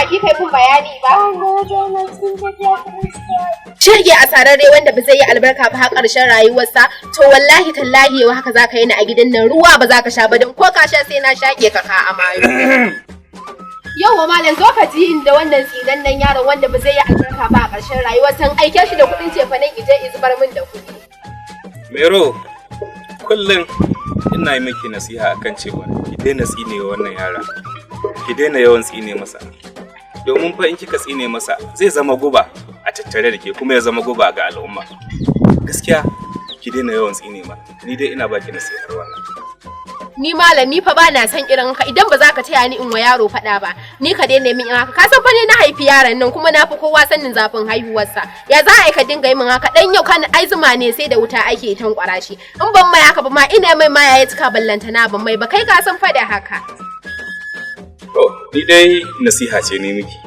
baki kai kun bayani ba. Shirge a sararre wanda ba zai yi albarka ba har ƙarshen rayuwarsa, to wallahi tallahi yau haka zaka yi ni a gidan nan, ruwa ba za ka sha ba, don ko ka sha sai na shaƙe ka ka amayo. Yauwa malam, zo ka ji inda wannan tsinan nan yaron wanda ba zai yi albarka ba a ƙarshen rayuwarsa, in aike shi da kuɗin cefanen ije izubar min da kuɗi. Mero, kullum ina yi miki nasiha akan cewa ki daina tsine wa wannan yara. Ki daina yawan tsine masa. Domin fa in kika tsine masa zai zama guba a tattare da ke, kuma ya zama guba ga al'umma. Gaskiya ki daina yawan tsine ma. Ni dai ina baki nasihar wannan. Ni malam, ni fa ba na son irin haka, idan ba za ka taya ni in wa yaro faɗa ba, ni ka daina min haka. Ka san fa ni na haifi yaron nan, kuma na fi kowa sanin zafin haihuwarsa. Ya za a yi ka dinga yi min haka? Dan yau kan ai zuma ne sai da wuta ake tankwara shi. In ban mai haka ba ma ina mai ma yayi cika, ballanta na ban mai ba, kai ka san fa da haka. To, ni dai nasiha ce ne miki.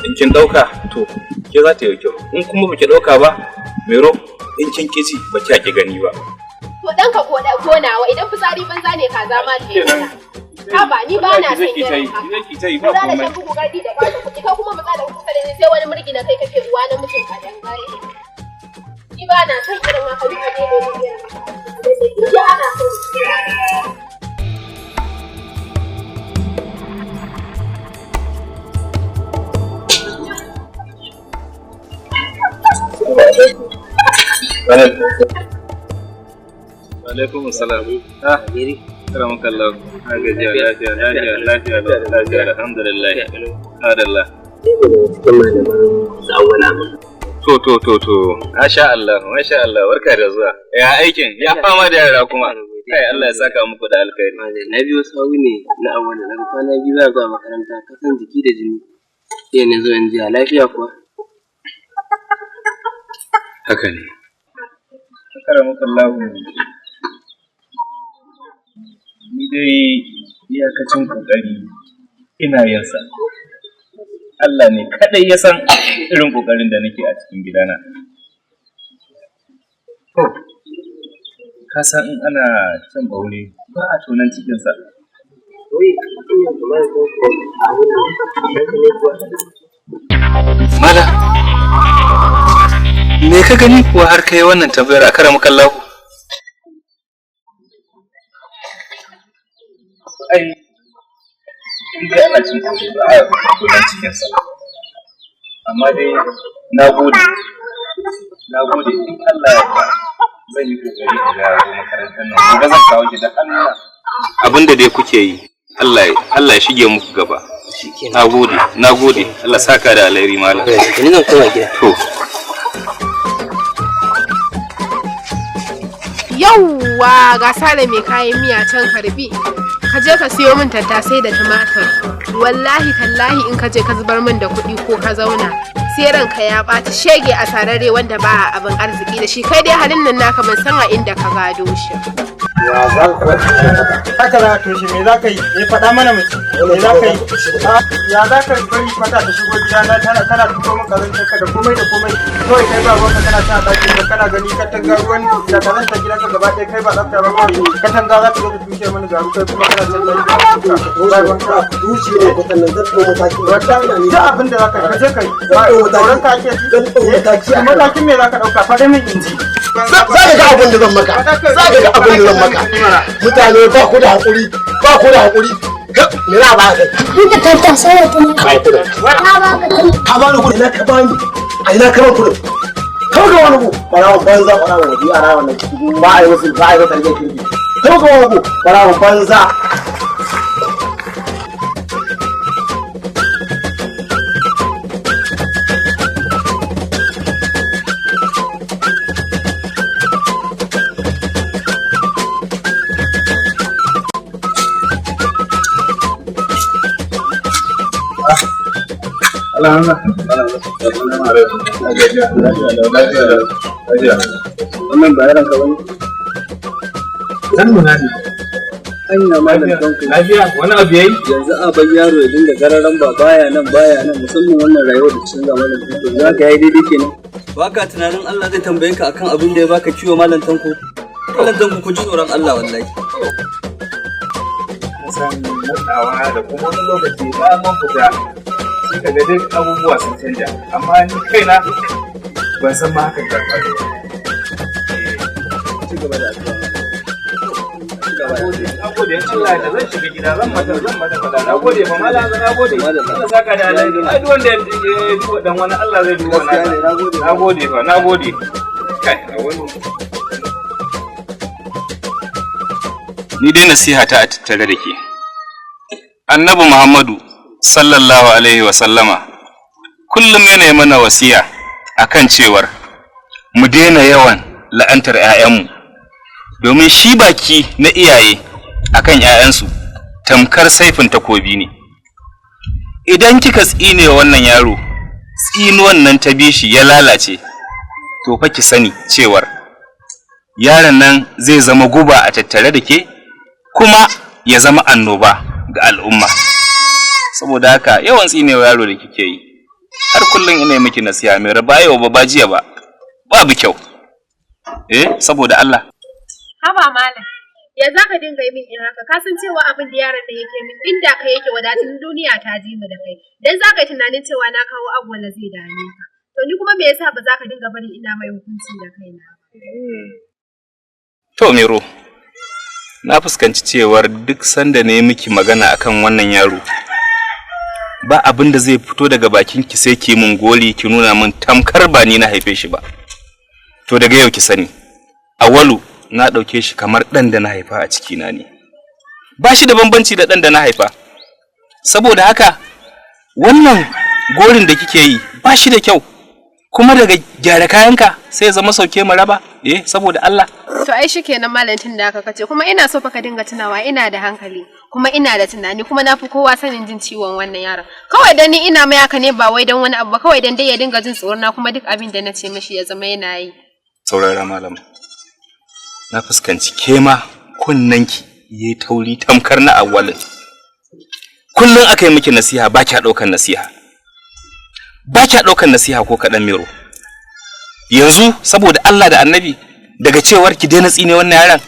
In kin ɗauka, to, ke za ta yi kyau. In kuma baki ɗauka ba, Mero, in kin ƙi ji ba kya ki gani ba. To ɗanka ko da ko nawa, idan fitsari banza ne kaza ma ta yi. Haba, ni ba na son irin haka. Ki ta yi ba Kula da komai. shan bugu gardi da bata kuɗi, kai kuma matsa da kusa da ni sai wani murgi na kai kake uwa na mutum a dangare. Ni ba na son irin haka, ni a daina min irin haka. Ni ana son Alaikum salam. Ah, karamin kallon. Na gajiya, lafiya, lafiya, lafiya, lafiya, alhamdulillah. Adalla. Cikin malaman sa'awala. To, to, to, to. Masha Allah, masha Allah, barka da zuwa. Ya aikin, ya fama da yara kuma. Kai, Allah ya saka muku da alkhairi. Na biyo sawu ne na awala, na ga kwana biyu ba zuwa makaranta, kasan jiki da jini. Sai na zo in ji a lafiya kuwa. Haka ne. Karamin kallon. Ni dai iyakacin kokari ina yin sa. Allah ne kadai ya san irin kokarin da nake a cikin gidana. To, ka san in ana cin ɓaure ba a tonon cikinsa. Wai, ina kamar ko ko a wannan ɗanka ne kuwa? Mala, me ka gani kuwa har kai wannan tambayar a karamin kallahu? Ai, in dai ana cin ɓaure ba a tonon cikinsa. Amma dai na gode, na gode, in Allah ya yarda zan yi kokari in ga zo makarantar nan. Gobe zan kawo ki da Allah. Abin da dai kuke yi, Allah ya shige muku gaba. Na gode, na gode, Allah saka da alheri malam. Ni zan koma gida. To, Yauwa ga Sale mai kayan miya can, karbi. Ka je ka siyo min tattasai da tumatir. Wallahi tallahi in ka je ka zubar min da kuɗi ko ka zauna, sai ranka ya ɓaci, shege a sararre wanda ba a abin arziki da shi, kai dai halin nan naka ban san a inda ka gado shi. Ya za ka Haka za ka toshe, me za ka yi? Me faɗa mana mu ci? Me za ka yi? Ya za ka bari kwata ta shigo gida na tana kana tuko min kazantar ka da komai da komai. Kawai kai ba ruwanka, kana sa ɗaki ba kana gani katanga ruwan da kazantar gidanka gaba ɗaya, kai ba tsafta ba, kawai katanga za ta zo ta tushe mini garu, kai kuma kana can ɗaki ba ruwanka. Tushe ne kwatan nan, zan ɗau mataki. Wata duk abin da za ka yi ka je ka yi. Zan ɗau mataki. Tsoron ka ake ji? Zan ɗau mataki a kan. Matakin me za ka ɗauka? Faɗi min in ji. Za ka ga abin da zan maka. Za ka ga abin da zan maka. Mutane ba ku da haƙuri, ba ku da haƙuri. Me za a ba kai? Duka tattasai da tumatir. Ba ku da. Na baka tumatir. Ka bani kuɗi, ina ka bani? A ina ka ban kuɗin? Kawai ga wani ku. Ɓarawon banza, ɓarawon waje, a rawan nan. Ba a yi wasu, ba a yi wasu tarbiyyar kirki. Kawai ga wani ku, ɓarawon banza. Wannan ba yaron ka bane? Zan nuna ne. Anya malam Tanko. Lafiya, wani abu yayi? Yanzu a bar yaro ya dinga gararan ba baya nan baya nan, musamman wannan rayuwar da canza malam Tanko. Za ka yi daidai kenan. Baka tunanin Allah zai tambaye ka akan abin da ya baka ciwo malam Tanko? Malam Tanko, ku ji tsoron Allah wallahi. San matsawa da kuma wani lokaci bayan mun fita Sai ka ga duk abubuwa sun canja, amma ni kaina ban san ma hakan ta faru ba. Ci gaba da addu'a. Na gode, Allah da zan shiga gida zan mata fada. Na gode fa mallam, na gode. Allah saka da alheri. Ai duk wanda ya duba dan wani Allah zai duba Gaskiya ne, naka. na gode. Na gode fa, na gode. Kai, a wani. Ni dai nasiha ta a tattare da ke. Annabi Muhammadu sallallahu alaihi wa sallama kullum yana yi mana wasiya akan cewar mu daina yawan la'antar 'ya'yanmu domin shi baki na iyaye akan 'ya'yansu tamkar saifin takobi ne. Idan kika tsine wa wannan yaro, tsinuwan nan ta bi shi ya lalace, to fa ki sani cewar yaron nan zai zama guba a tattare da ke kuma ya zama annoba ga al'umma. Saboda haka yawan tsinewa yaro da kike yi, har kullum ina yi miki nasiha mai raba yau ba ba jiya ba, babu kyau. Eh, saboda Allah. Haba malam, ya za ka dinga yi min in haka? Ka san cewa abin da yaron da yake min inda kai yake wadatun duniya ta ji mu da kai. Dan za ka yi tunanin cewa na kawo abu wanda zai dame ka. To ni kuma me yasa ba za ka dinga bari ina mai hukunci da kaina ba? To Mero, na fuskanci cewar duk sanda na yi miki magana akan wannan yaro, ba abin da zai fito daga bakin ki sai ki mun goli ki nuna min tamkar ba ni na haife shi ba. To daga yau ki sani, Awalu na ɗauke shi kamar ɗan da na haifa a cikina ne. Ba shi da bambanci da ɗan da na haifa. Saboda haka, wannan gorin da kike yi ba shi da kyau. Kuma daga gyara kayanka sai ya zama sauke mu raba, eh, saboda Allah. To ai shikenan malam, tun da haka kace, kuma ina so fa ka dinga tunawa ina da hankali kuma ina da tunani kuma na fi kowa sanin jin ciwon wannan yaron. Kawai dan ni ina mai haka ne, ba wai dan wani abu ba, kawai dan dai ya dinga jin tsoron na kuma duk abin da na ce mishi ya zama yana yi. Saurara malam, na fuskanci ke ma kunnanki yayi tauri tamkar na awwalin. Kullum aka yi miki nasiha ba kya ɗaukan nasiha, ba kya ɗaukan nasiha ko kaɗan. Mero, yanzu saboda Allah da Annabi, daga cewar ki daina tsine wannan yaron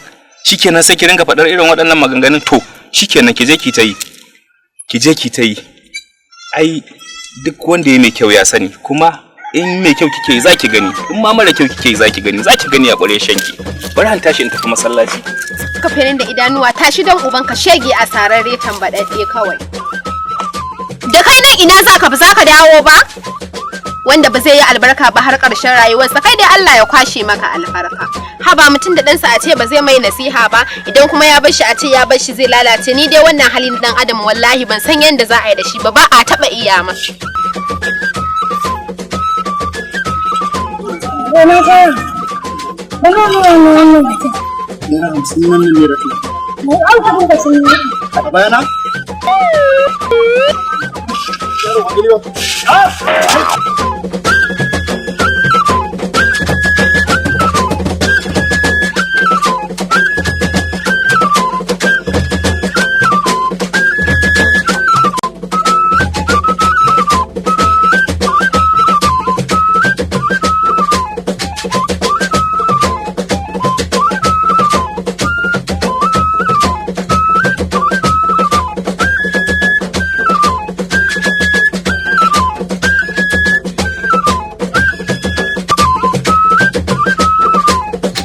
shikenan sai ki ringa faɗar irin waɗannan maganganun. To shikenan, ki je ki ta yi, ki je ki ta yi. Ai duk wanda ya mai kyau ya sani, kuma in mai kyau kike yi za ki gani, in ma mara kyau kike yi za ki gani, za ki gani a ƙware shanki. Bari an tashi in tafi masallaci. Ka fenin da idanuwa, tashi don ubanka, shege a sararre tambaɗaɗɗe kawai. Da kai nan ina za ka ba za ka dawo ba? Wanda ba zai yi albarka ba har ƙarshen rayuwarsa, kai dai Allah ya kwashe maka albarka. Haba mutum da ɗansa a ce ba zai mai nasiha ba, idan kuma ya bar shi a ce ya bar shi zai lalace. Ni dai wannan hali na ɗan adam wallahi ban san yadda za a yi da shi ba, ba a taɓa iya masa. Gona kawai. Ba ma mu wannan mutum. ₦50 nan, ₦30. Mu an kuɗin ka sun yi. A bayana?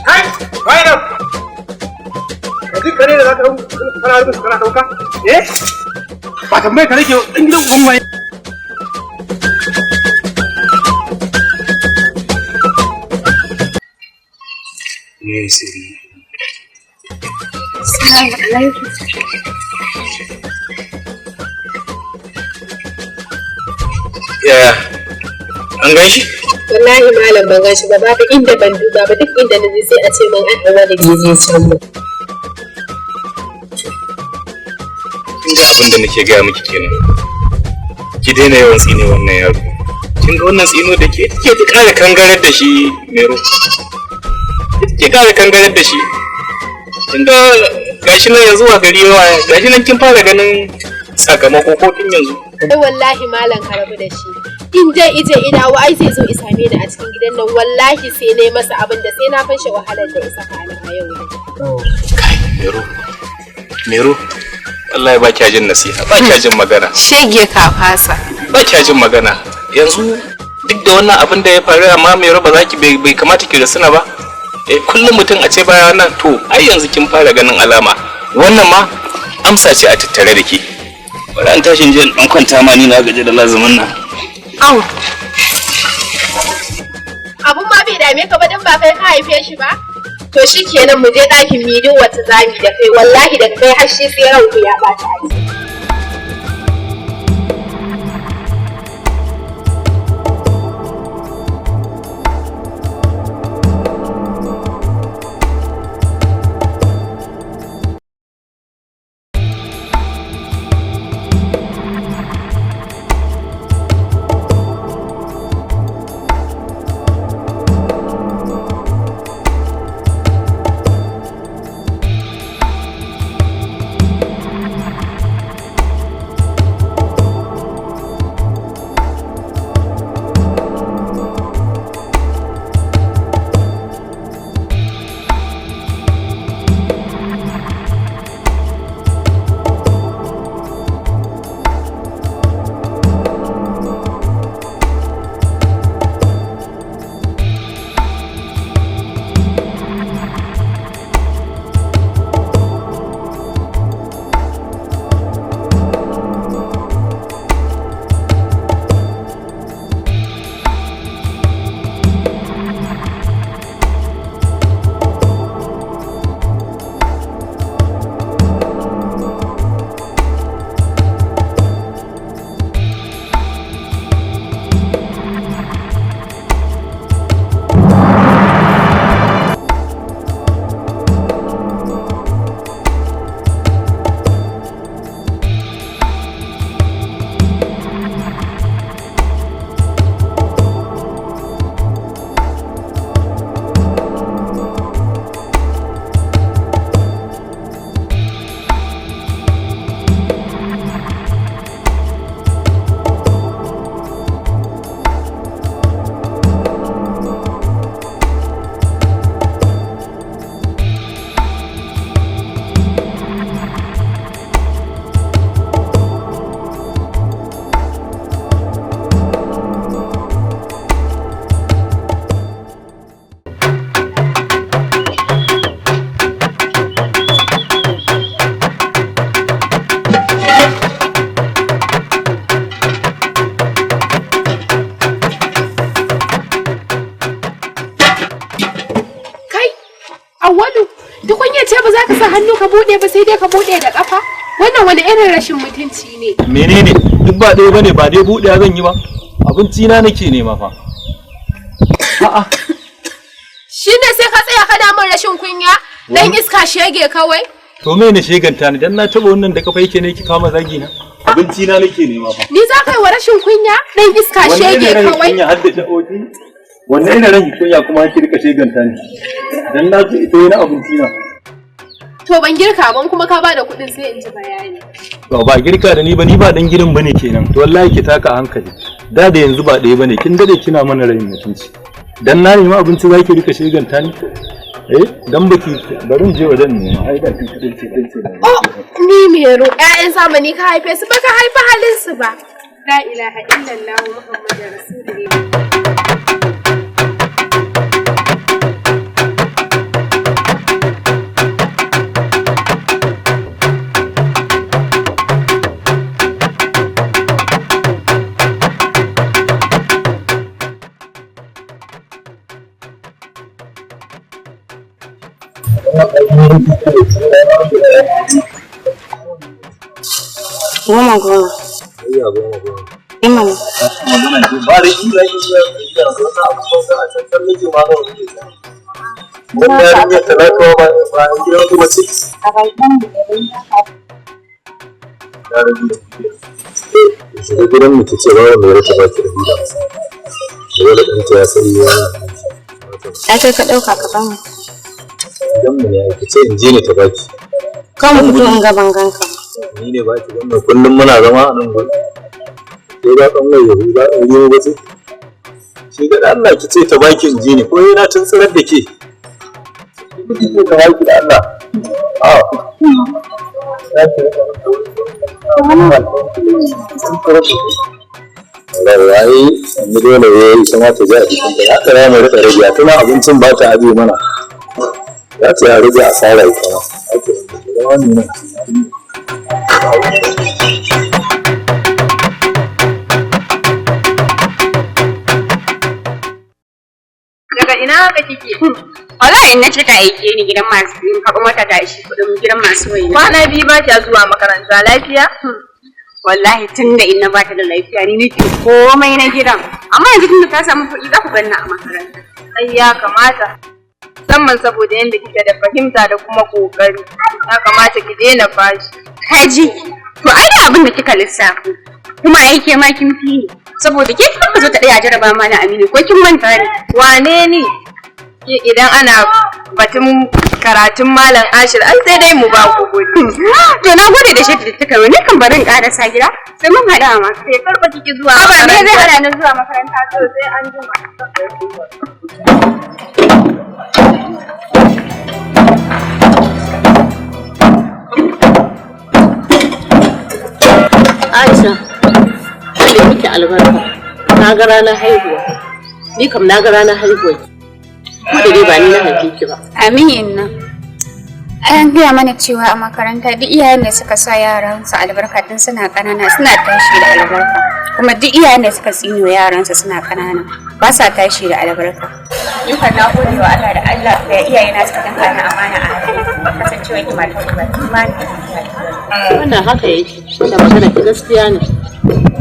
Kai, waye nan? Ka ji kare da za ka ɗau kana rubuta kana ɗauka? Eh? Ba tambayar ka nake, ɗan gidan uban waye. Me sirri? Assalamu alaikum. Yaya, an gan shi? Wallahi malam ban gan shi ba, babu inda ban duba ba, duk inda na je sai a ce min an ɗaura da bai je can ba. Kin ga abin da nake gaya miki kenan, ki daina yawan tsine wannan yaro. Kin ga wannan tsino da ke ke ta ƙara kangarar da shi, Mero, ke ƙara kangarar da shi. Kin ga gashi nan yanzu a gari yawa, gashi nan kin fara ganin sakamako ko tun yanzu. Ai wallahi malam ka rabu da shi. In dai ije ina wa ai zai zo isa same ni a cikin gidan nan, wallahi sai na yi masa abin da sai na fanshe wahalar da isa kana a yau ne. Kai Mero, Mero, wallahi ba kya jin nasiha, ba kya jin magana. Shege ka fasa. Ba kya jin magana. Yanzu duk da wannan abin da ya faru amma mai ba za ki bai kamata ki rasuna ba. Eh, kullum mutum a ce baya nan, to ai yanzu kin fara ganin alama. Wannan ma amsa ce a tattare da ke. Bari an tashi in je in dan kwanta ma, ni na gaji da lazumin nan. Au. Abun ma bai dame ka ba dan ba kai ka haife shi ba? To shi kenan, mu je ɗakin mu yi duk wata zami da kai, wallahi da kai har shi sai ranku ya ɓata a ciki. Kai, Awwalu, tukunya ce ba za ka sa hannu ka buɗe ba, sai dai ka buɗe da ƙafa? Wannan wani irin rashin mutunci ne? Menene? Duk ba ɗaya bane ba dai, buɗewa zan yi ba. Abinci na nake nema fa. A'a. Shi ne sai ka tsaya kana min rashin kunya? Dan iska, shege kawai. To me ne sheganta ni? Dan na taba wannan da kafa yake ne ki kama zagi na? Abinci na nake nema fa. Ni za ka yi wa rashin kunya? Dan iska, shege kawai. Kunya har da ta'o'i. Wannan irin rashin kunya kuma har ki rika sheganta ni? Dan na ci ita yana abinci na. To ban girka ban, kuma ka bada kuɗin sai in ji bayani. To ba girka da ni ba, ni ba dan gidan bane kenan. To wallahi ki taka a hankali. Da da yanzu ba ɗaya bane. Kin dade kina mana rayin mutunci. Dan na nemi abinci zaki rika sheganta ni? Eh, dan baki bari in je wajen ne. Ai da kin kadai ce ce. Oh, ni Mero, ƴaƴan zamani ka haife su, baka haifi halin su ba. La ilaha illallah Muhammadur Rasulullah. Goma goma. Iya, goma goma. Imana. Magana ce ba da inda ake zuwa da wata abubuwan za a can nake ma nawa kuke sa. Wannan yarinyar talatuwa ba ba gidan ku bace. A bakin da Ya rage da kuke. Shiga gidan mu kice ba wanda ya rata baki da hila. Dole ɗanta ya sani ya Ai kai ka ɗauka ka bamu. Gidan mu ne, kice in je ne ta baki. Kan mu fito in gaban ganka. Ni ne baki wannan, kullum muna zama a nan gurin. Sai ba ɗan wai yahu ba ɗan yi ba ce. Shi ga Allah ki ce ta baki in je ne, ko yana tun tsirar da ke. Ki ce ta baki da Allah. Ah. Ya ki rika. Tun tsirar da ke. Wallahi yanzu dole ya yi ita ma ta ji a jikinta. Haka za mu riƙa rage tana abincin ba ta aje mana. Za ta yi rage asara ita ma. Haka wannan. Daga ina haka kike? Wallahi in na ce ta aike ni gidan masu yin karɓo mata ta ishi kuɗin gidan masu waina. Kwana biyu ba kya zuwa makaranta lafiya? Wallahi tun da inna ba ta da lafiya ni nake komai na gidan. Amma yanzu tun da ta samu kuɗi za ku ganna a makaranta. Ai ya kamata. Musamman saboda yadda kike da fahimta da kuma ƙoƙari. Ya kamata ki daina fashi. Kaji, to ai da abin da kika lissafo. Kuma ai ke ma kin fi ni. Saboda ke kika zo ta ɗaya jaraba mana Aminu ko kin manta ne? Wane ni? Ke idan ana batun karatun Malam Ashir ai sai dai mu ba ku gudi. To na gode da shaidar da kika yi ni kan bari in ƙarasa gida sai mun haɗu a makaranta. Sai karba kiki zuwa Haba me zai makaranta. hana ni zuwa makaranta? To sai an jima. Aisha, Allah ya miki albarka. Na ga ranar haihuwa. Ni kam na ga ranar haihuwa. Ko da dai ba ni na haife ki ba. Amin inna. An gaya mana cewa a makaranta duk iyayen da suka sa yaransu albarka tun suna ƙanana suna tashi da albarka. Kuma duk iyayen da suka tsino yaransu suna ƙanana ba sa tashi da albarka. Ni kan na gode wa Allah da Allah da iyayena suka danka ni amana a hannun kasancewa ki matar uba ni ma ni Wannan haka yake. Wannan magana ki gaskiya ne.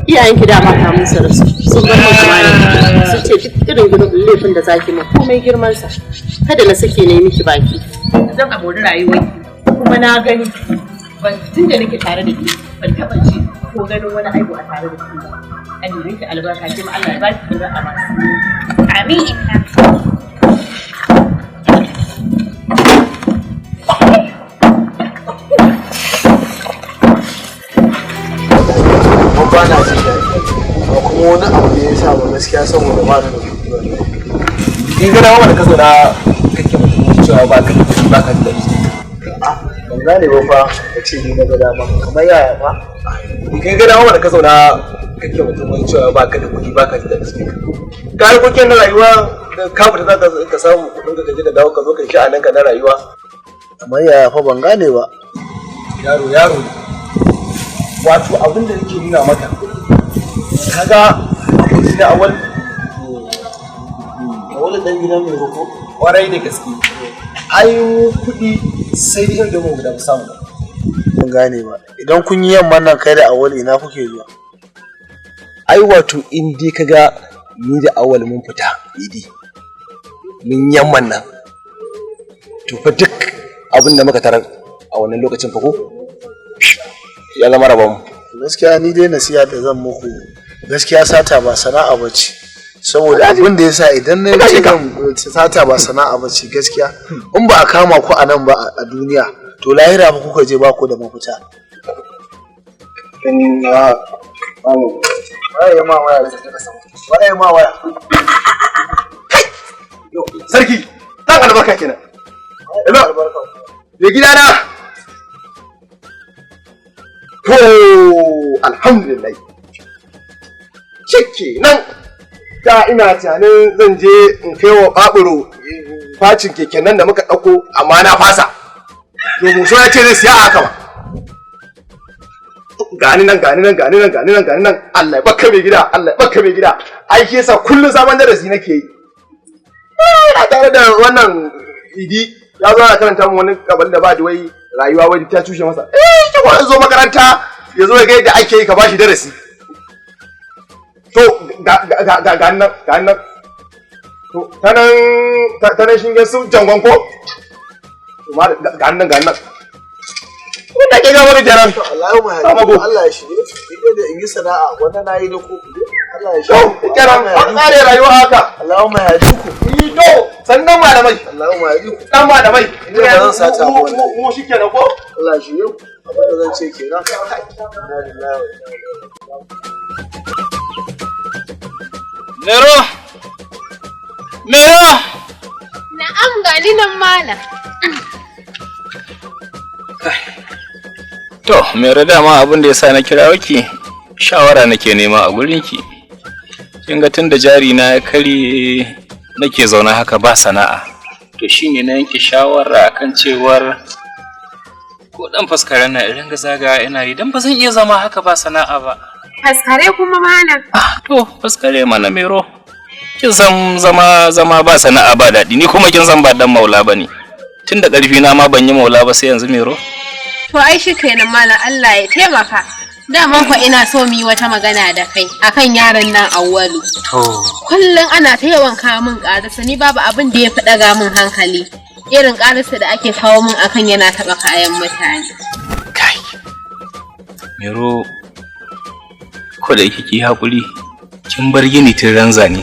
Iyayenki dama kamun su rasu. Sun bar min amana. Sun ce duk irin girin laifin da zaki min komai girman sa. Kada na sake na yi miki baki. Zan abori rayuwarki kuma na gani ban tun da nake tare da ke ban taɓa ji ko ganin wani aibu a tare da ke ba. Allah ya miki albarka ke ma Allah ya baki zuri'a masu Amin inna. Kuma ba na jin daɗi ba kuma wani abu ne ya sa ba gaskiya saboda ba ni da kuɗi wallahi. In ga dama da ka zauna kake mutum cewa ba ka da kuɗi ba ka da daɗi. Ban gane ba fa ka ce ni na ga dama kamar yaya fa. In kai ga dama da ka zauna kake mutum cewa ba ka da kuɗi ba ka da daɗi. Ka harkokin na rayuwa da ka fita za ka samu kuɗin ka je ka dawo ka zo ka yi ka na rayuwa. Kamar yaya fa ban gane ba. Yaro yaro ne. Wato abin da nake nuna maka kaga aboki na awal Awal dan gidan mai roko kwarai da gaske ai kuɗi sai dai da mu da mu samu. Ban gane ba idan kun yi yamman nan kai da awal ina kuke zuwa. Ai wato in dai kaga ni da awal mun fita idi mun yamman nan to fa duk abin da muka tarar a wannan lokacin fa ko ya zama rabon mu. Gaskiya ni dai nasiha da zan muku gaskiya sata ba sana'a ba ce. Saboda abin da ya sa idan na ce zan sata ba sana'a ba ce gaskiya in ba a kama ku a nan ba a duniya to lahira ba kuka je ba ku da mafita. Waye ma waya? Waye ma waya? Sarki, dan albarka kenan. Hello. Me gidana. To, alhamdulillah. Cike nan da ina tunanin zan je in kai wa baburo facin keken nan da muka ɗauko amma na fasa. To Musa ya ce zai siya a haka ba. Gani nan gani nan gani nan gani nan gani nan Allah ya baka mai gida Allah ya baka mai gida ai shi yasa kullun sabon darasi nake yi. Ina tare da wannan idi ya zo ana karanta min wani kabal da ba da wai rayuwa wai ta cushe masa. Eh ki ko zo makaranta ya zo ya ga yadda ake yi ka bashi darasi. To ga ga ga ga nan ga nan. To ta nan ta nan shingen su jangon ko? To ma ga nan ga nan. Wanda ke gaba da kenan. Allahu ya Allah ya shirye ni da in yi sana'a wannan nayi da ku Allah ya shirye. To kenan an tsare rayuwa haka. Allahumma ya ku. To sannan malamai. Allahumma ya ku. Dan malamai. Ni ba zan sata ba wallahi. Mu shikenan ko? Allah ya shirye ku. Abin da zan ce kenan. Inna lillahi wa inna ilaihi raji'un. Mero! Mero! Na'am gani nan malam. To, Mero dama abin da ya sa na kira ki shawara nake nema a gurinki. Kin ga tun da jari na ya karye nake zaune haka ba sana'a. To shine na yanke shawara akan cewar ko dan faskaren na irin ga zaga ina yi dan ba zan iya zama haka ba sana'a ba. Faskare kuma malam. To faskare mana Mero. Kin san zama zama ba sana'a ba daɗi, ni kuma kin san ba dan maula bane. Tun da ƙarfi na ma ban yi maula ba sai yanzu Mero. To ai shi kenan malam, Allah ya taimaka. Daman fa ina so mu yi wata magana da kai akan yaron nan Auwalu. To Kullum ana ta yawan kawo min ƙararsa, ni babu abin da ya fi ɗaga min hankali. Irin ƙararsa da ake kawo min akan yana taɓa kayan mutane. Mero, ko da yake ki haƙuri, kin bar gini tun ran zane.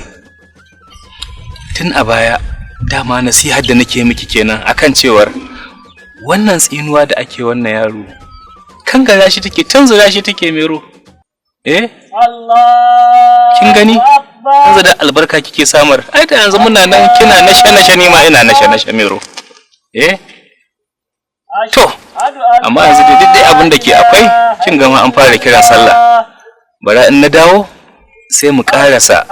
Tun a baya dama nasihar da nake miki kenan akan cewar wannan tsinuwa da ake wannan yaro kangara shi take, tunzura shi take Mero. Eh? Kin gani? Yanzu da albarka kike samar. Ai da yanzu muna nan kina nashe nashe, ni ma ina nashe nashe Mero. Eh? To, amma yanzu da duk abin da ke akwai, kin gama an fara kiran sallah. Bara in na dawo sai mu karasa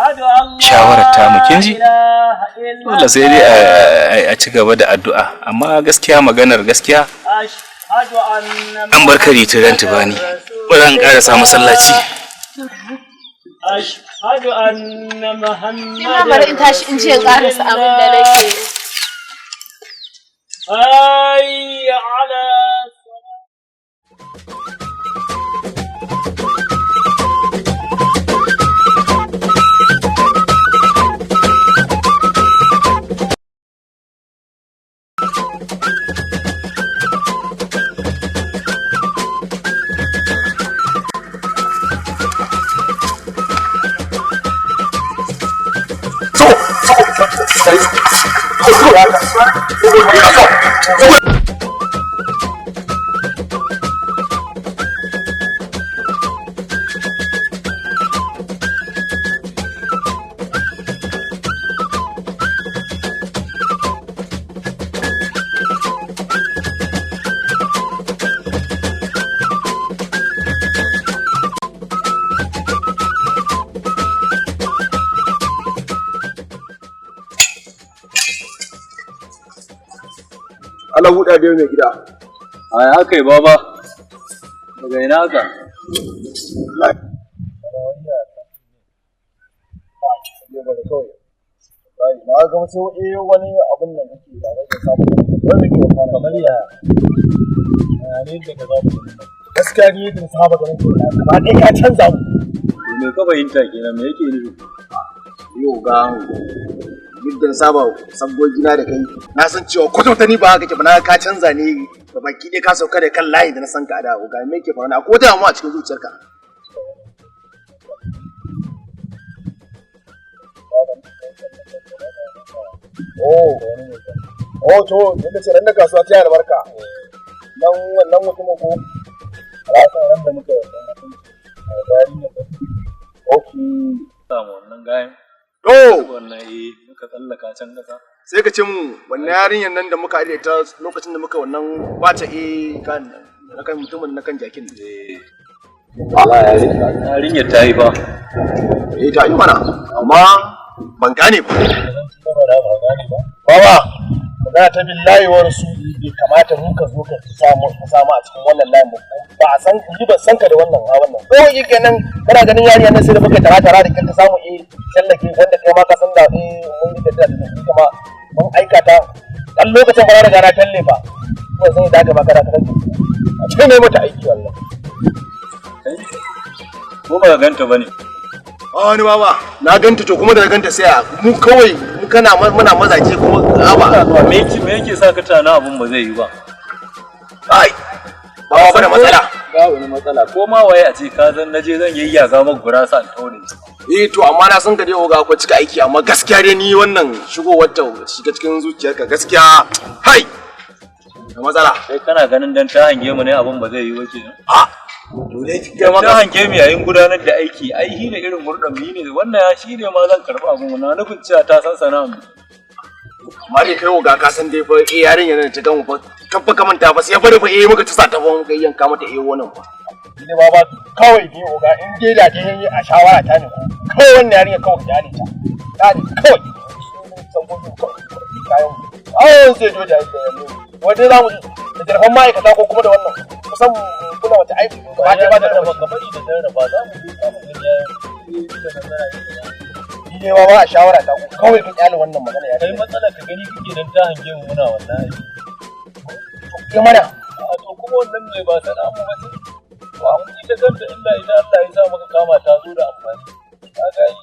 shawarar tamu, kin ji? Dole sai dai a ci gaba da addu'a, amma gaskiya maganar gaskiya an bar kari tiran tubani. Bara in karasa masallaci. Ni ma bari in tashi in je in karasa abin da nake yi. Hayya ala Allah buɗa da mai gida. A ya kai baba, daga ina haka? Na ga wasu wani abin nan kake da wai samu wani ke kamar ya ne da ka zama gaskiya ni da saba ganin ko na gaba ɗaya ka canza mu. Me ka fahimta kenan, me yake nufi? Yau ga duk da saba sabgogina da kai na san cewa kwata ni ba haka ke ba, na ka canza ne ga baki ɗaya, ka sauka da kan layi da na san ka a da. Ga me ke faruwa ko da mu a cikin zuciyarka? Oh, oh to, yadda ce ran da kasuwa ta yi albarka. Nan wannan mutumin ko? Rasan ran da muka yi wannan mutum a yarinya ba. Okay. Samu wannan gayan. To! Wannan eh muka tsallaka can kasa. Sai ka ce mu wannan yarinyar nan da muka ajiye ta lokacin da muka wannan kwace eh kan na kan mutumin na kan jakin. Eh. Wallahi yarinyar ta yi ba. Eh ta yi mana, amma ban gane ba. Baba, magana ta billahi wa rasuli bai kamata mu ka zo ka samu ka samu a cikin wannan layin ba. Ba a san ni ban san ka da wannan a wannan. Ko yi kenan kana ganin yarinya nan sai da muka tara tara da kin ta samu eh tallake wanda kai ma ka san da eh mun yi tafiya da su kuma mun aika ta dan lokacin ba na riga na talle fa. Ko sai da ka makara ta a cikin ne mata aiki wallahi. Ko ba ka ganta bane? A wani baba, na ganta to kuma da na ganta sai a mu kawai mu kana muna mazaje kuma aba. Me yake me yake sa ka tana abun ba zai yi ba? Ai, ba ba da matsala. Ba wani matsala ko ma waye a ce ka zan naje zan yayyaga maka gurasa in taure. Eh to amma na san ka dai oga akwai cika aiki, amma gaskiya dai ni wannan shigowar ta shiga cikin zuciyarka gaskiya hai da matsala. Kai kana ganin dan ta hange mu ne abun ba zai yi ba kenan? A dole ki kai Ta hange mu yayin gudanar da aiki ai shi ne irin hurɗan mu ne wannan ya shi ne ma zan karɓi abun na nufin cewa ta san sana'a mu. Amma dai kai oga ka san dai fa eh yarinyar nan ta gamu fa kan fa kamanta fa sai bari fa eh muka ci sa ta fa muka yanka mata eh wannan fa. Ni ba ba kawai dai oga in dai da dai a shawara ta ne ko kawai wannan yarinya kawai da ne ta. Ta ne kawai. San ko kawai kayan. Ai sai joja da yanzu. Wanda za mu da jarfan ma'aikata ko kuma da wannan kusan kula wata aiki ba ta ba da ba kamar da jarraba za mu je mu gani ya da nasara ni ne ba a shawara ta ko kawai ka kyale wannan magana ya kai matsala ka gani kike dan ta hange mu muna wannan aiki to mana a to kuma wannan mai ba sana'a mu ba ce to an ita kanta inda idan Allah ya sa maka kama ta zo da amfani kaga yi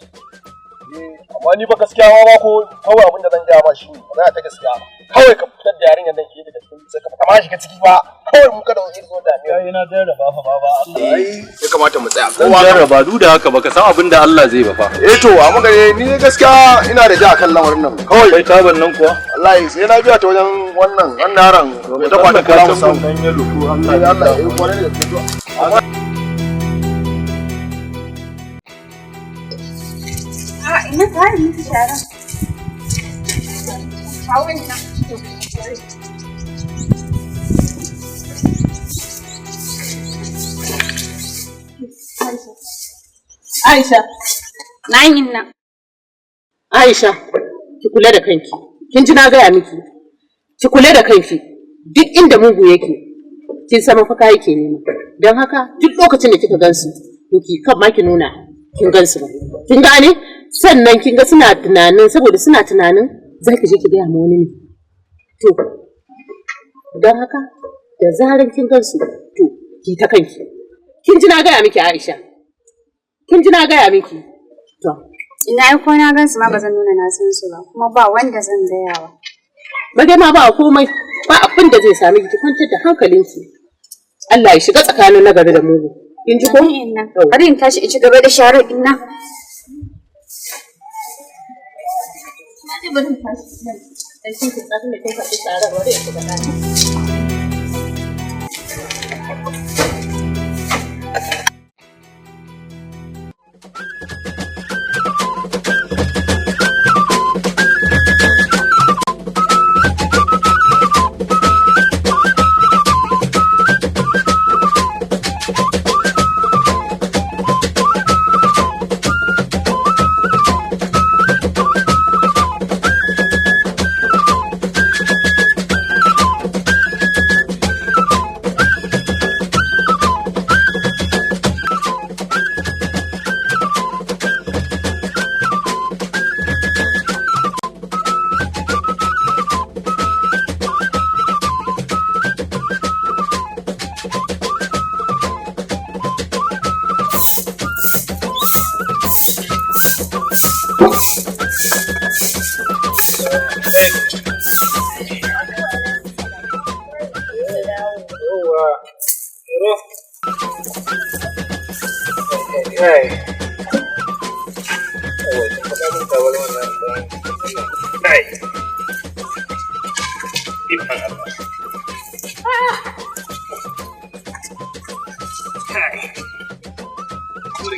amma ni ba gaskiya ma ba ko kawai abin da zan gaya ba shi ne magana ta gaskiya kawai ka fitar da yarinyar nan ke daga cikin sai ka fita ma shiga ciki ba kawai mu kada wani zo da me ai na jarraba fa baba Allah ai ya kamata mu tsaya kowa jarraba duk da haka baka san abin da Allah zai ba fa eh to amma gare ni gaskiya ina da ja akan lamarin nan kawai kai taban nan kuwa wallahi sai na biya ta wajen wannan wannan yaron ta kwata kula mu samu dan yalo ko Allah Allah ya yi kwarai da gaske to amma Ina fara miki shara. Kawo nan. Aisha. Na yin nan. Aisha, ki kula da kanki. Kin ji na gaya miki. Ki kula da kanki. Duk inda mugu yake, kin san mafaka yake nema. Don haka duk lokacin da kika gansu, to ki kan ma ki nuna kin gansu ba. Kin gane? Sannan kin ga suna tunanin saboda suna tunanin za ki je ki gaya ma wani ne. To, don haka da zaran kin gansu to ki ta kanki. Kin ji na gaya miki Aisha. Kin ji na gaya miki. To, Ina ai ko na gansu ma ba zan nuna na san su ba, kuma ba wanda zan gaya wa. Ba dai ma ba komai, ba abin da zai sami ki kwantar da hankalinki. Allah ya shiga tsakanin nagari da mugu. Kin ji ko? Bari in tashi in ci gaba da sharar ina. Bari in tashi. Dan kin tsafin da kin faɗi sharar bari in shiga ɗaki.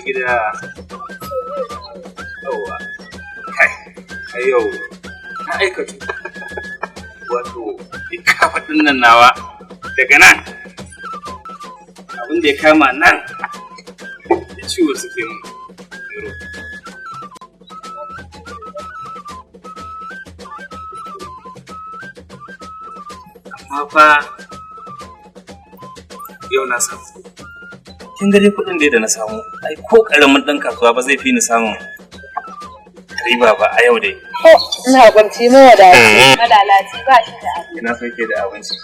Gida yauwa kai a yau na aikatu wato duk kafaɗin nan nawa daga nan abin da ya kama nan da ciwo suke mun yaro amma fa yau na samu kin ga dai kuɗin da na samu ai ko ƙaramin ɗan kasuwa ba zai fi ni samun riba ba a yau dai. Ko ina kwanci mawadaci malalaci ba shi da abinci. Ina sauke da abinci.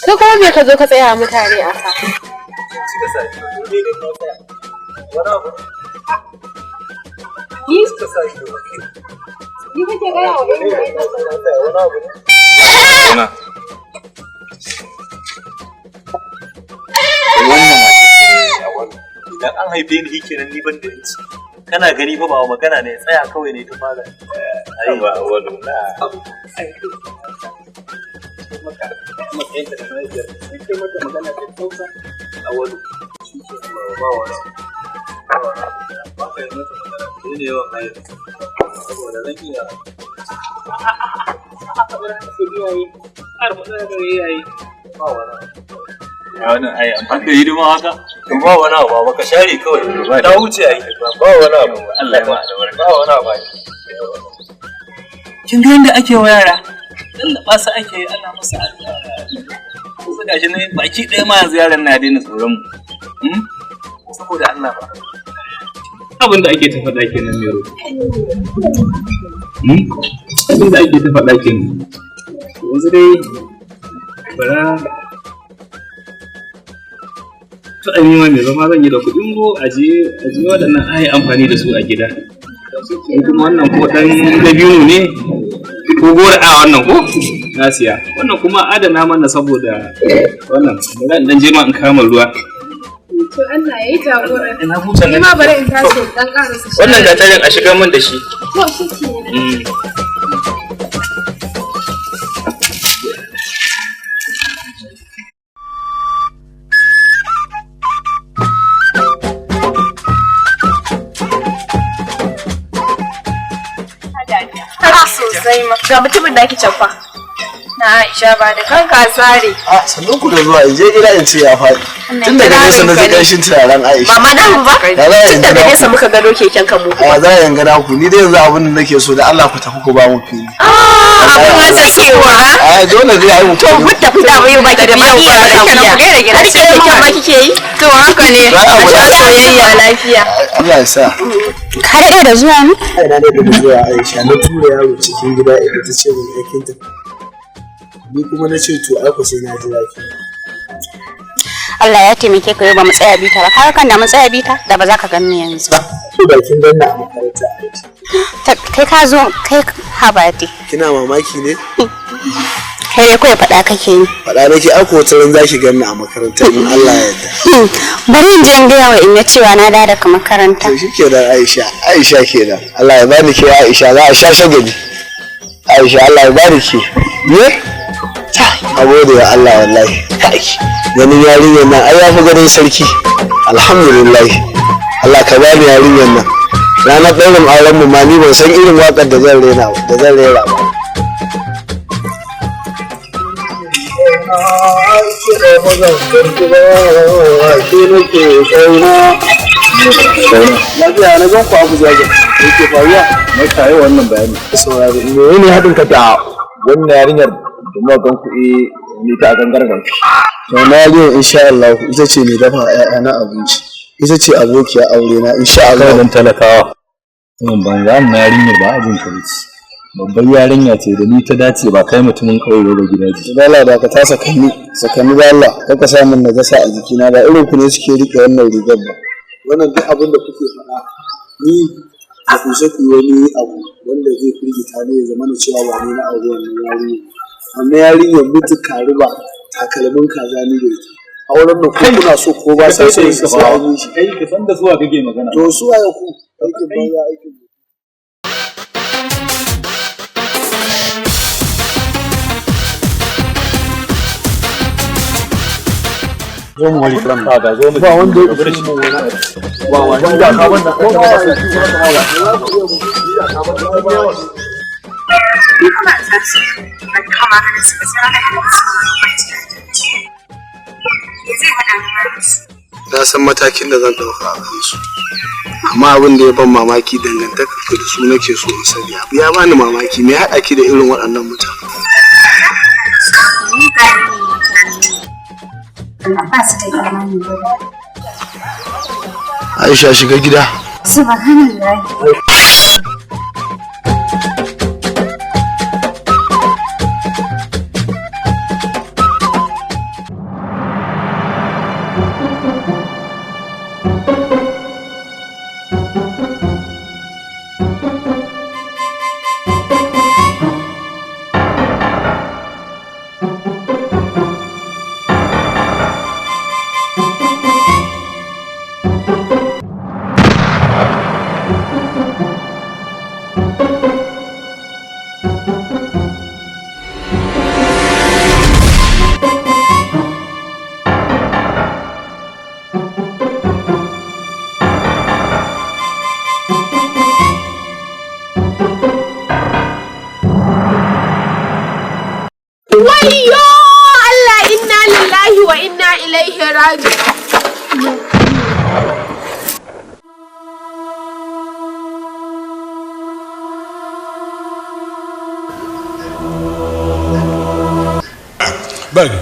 Kai kuma me ka zo ka tsaya mutane a ka? Cika sa ido, ni da na tsaya. Wani abu. Ni? Cika sa ido. Ni kake gaya wa irin Wani abu ne. Zauna. Wannan mace ce a wani. Idan an haife ni kenan ni ban da yanci. Kana gani fa ba magana ne tsaya kawai ne ta fara. Ai ba wani na. Matsayinta da mahaifiyar sai kai mata magana da tausa a wani. Shi ke ba wani. Ba wani. Ba ka yi mata magana da daina yawan haihu. Saboda zan iya. A'a, kamar haka sai iyaye. Har magana da iyaye. Ba wani. Ya wannan ai amma da hidima haka. To ba wani abu ba ka share kawai. Ta wuce ai. Ba wani abu. Allah ya ma albarka. Ba wani abu. Kin ga yadda ake wa yara? Lallaba su ake yi ana musu addu'a. Yanzu gashi nan baki ɗaya ma yanzu yaran na daina tsoron mu. Saboda Allah ba. Abin da ake ta faɗa kenan Mero. Abin da ake ta faɗa kenan. Yanzu dai bara to an yi ma mai zama zan yi da kuɗin go aje aje waɗannan ai amfani da su a gida. In kuma wannan ko ɗan dabino ne ko gora a wannan ko na siya wannan kuma adana mana saboda wannan bari in dan je ma in kama ruwa. To Allah ya yi jagora. Ina huta Ni ma bari in tashi in dan karasa shi. Wannan gatarin a shigar min da shi. To shi kenan. Sosai ma. Ga mutumin da ake can fa. Na Aisha ba da kanka sare. A sannan ku da zuwa in je gida in ce ya faɗi. Tun daga nesa na ji ƙanshin turaren Aisha. Mama na ba? Ya za a Tun yanzu daga na nesa ku. muka gano keken ka mu. Ya za a yanga na ku ni dai yanzu abin da nake so da Allah ku tafi ku ba mu fili. Abin wasa kewa. A dole zai ai mu. To mun tafi da mu yau baki da ma iya ba. Har keken ma kike yi? To haka ne. Za a A sha wadatar. soyayya lafiya. Allah ya sa. Ka daɗe da zuwa ne? Ai na daɗe da zuwa Aisha na tura yaro cikin gida idan ta ce mun aikin ta. Ni kuma na ce to ai ku sai na jira ki. Allah ya taimake ka yau ba mu tsaya bita ba. Kaga kan da mu tsaya bita da ba za ka ganni yanzu ba. Ko da kin ganna a makaranta Aisha. Kai ka zo kai habati. Kina mamaki ne? Kai dai kawai faɗa kake yi. Faɗa nake ai ko wata ran za ki ganni a makaranta in Allah ya yarda. Bari in je in gaya wa inna cewa na dawo daga makaranta. To shikenan Aisha, Aisha kenan. Allah ya bani ke Aisha za a sha shagali. Aisha Allah ya bani ke. Ye? Ta, a gode wa Allah wallahi. Kai, ganin yarinyar nan ai ya fi ganin sarki. Alhamdulillah. Allah ka bani yarinyar nan. Ranar ɗaurin auren mu ma ni ban san irin waƙar da zan rera ba, da zan rera ba. Lafiya na gan ku abu jaje. Me ke faruwa? Na kayi wannan bayani. Saurari Menene haɗin ka da wannan yarinyar da muka gan ku eh ne ta a gangar gashi? To na yarinyar insha Allah ita ce mai dafa ƴaƴana abinci. Ita ce abokiya aure na insha Allah. Kawai dan talakawa. Wannan banza wannan yarinyar ba abin ka bace. Babbar yarinya ce da ni ta dace ba kai mutumin kauye ba gidaje. Da Allah da ka ta sakanni, sakanni da Allah, kar ka sa min najasa a jikina ba irin ku ne suke rike wannan rigar ba. Wannan duk abin da kuke faɗa ni ba ku isa ku yi wani abu wanda zai firgita ni ya zama na cewa ba ni na aure wannan yarinyar. Wannan yarinyar mutu karuba takalmin kaza ni da ita. Auren nan ko kuna so ko ba sa so sai an yi shi. Kai ka san da suwa kake magana. To su waye ku? Aikin banza aikin Zo mu wani kiran ba zo mu. Ba wanda ya isa mu wani abu. Ba wanda ka wannan ko ba Ni kuma a tashi ban taɓa maganin su ba sai ranar da na ci wani Me zai haɗa ni ma da su? Na san matakin da zan ɗauka a kansu. Amma abin da ya ban mamaki dangantakar ku da su nake so in sani. Abu ya bani mamaki me ya haɗa ki da irin waɗannan mutane. Ni ba ni ne mutane. Allah ba su da imani ba. Aisha shiga gida. Subhanallah. rami.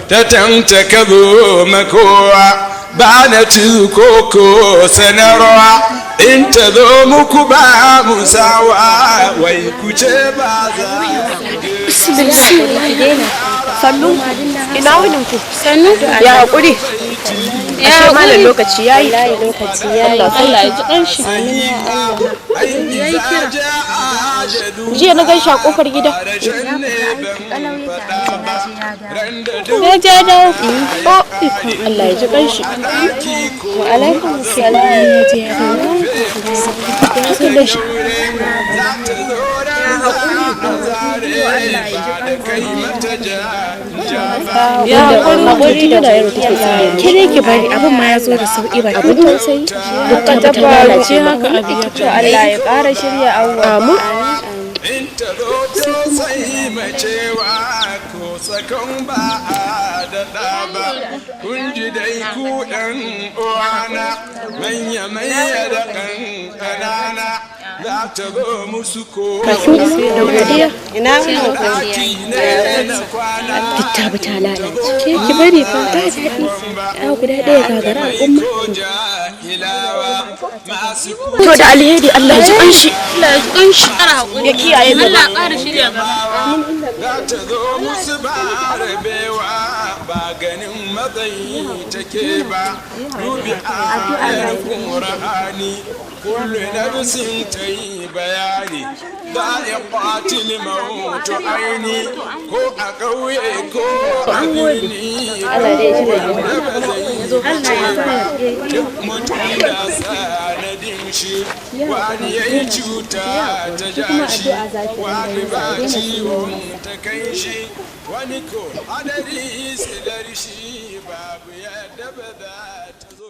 Ta ka zo makowa ba na ci koko sanarwa in ta zo muku ba musawa wai ku ce ba za. Sannu, ina wunin ku? Sannu. Ya hakuri. Ya malam lokaci yayi. Lokaci yayi. Allah ya ji kanshi. Yayi kira. Jiya na gan shi a kofar gida. Ya je dawo. Oh, ikon Allah ya ji kanshi. Wa alaikum salam. Ya je ya dawo. Haka da shi. Ya hakuri da yaro take tsaye. Ke dai ki bari abin ma ya zo da sauki ba. Abin tausayi. Duk ta ta lalace haka abu ya To Allah ya ƙara shirya awwa. Amin. In ta zo sai macewa ko sakon ba a daɗa ba kun ji dai ku ɗan uwana manya manya da ɗan ƙanana za ta zo musu ko Ina Duk ta bi ta lalace. Ke ki bari fa ba daɗi. Ya guda ɗaya gagara al'umma. To da alheri Allah ya ji ƙanshi. Allah ya ji ƙanshi. Ya kiyaye gaba. Allah ƙara shirya gaba. Za ta zo musu ba rabewa ba ganin matsayi take ba dubi ayar qur'ani kullu nafsin ta yi bayani da'iqatil maut aini ko a ƙauye ko a birni duk mutum da sanadin shi wani ya yi cuta ta ja shi wani ba ciwon ta kai shi wani ko hadari silar shi babu yadda ba za ta zo.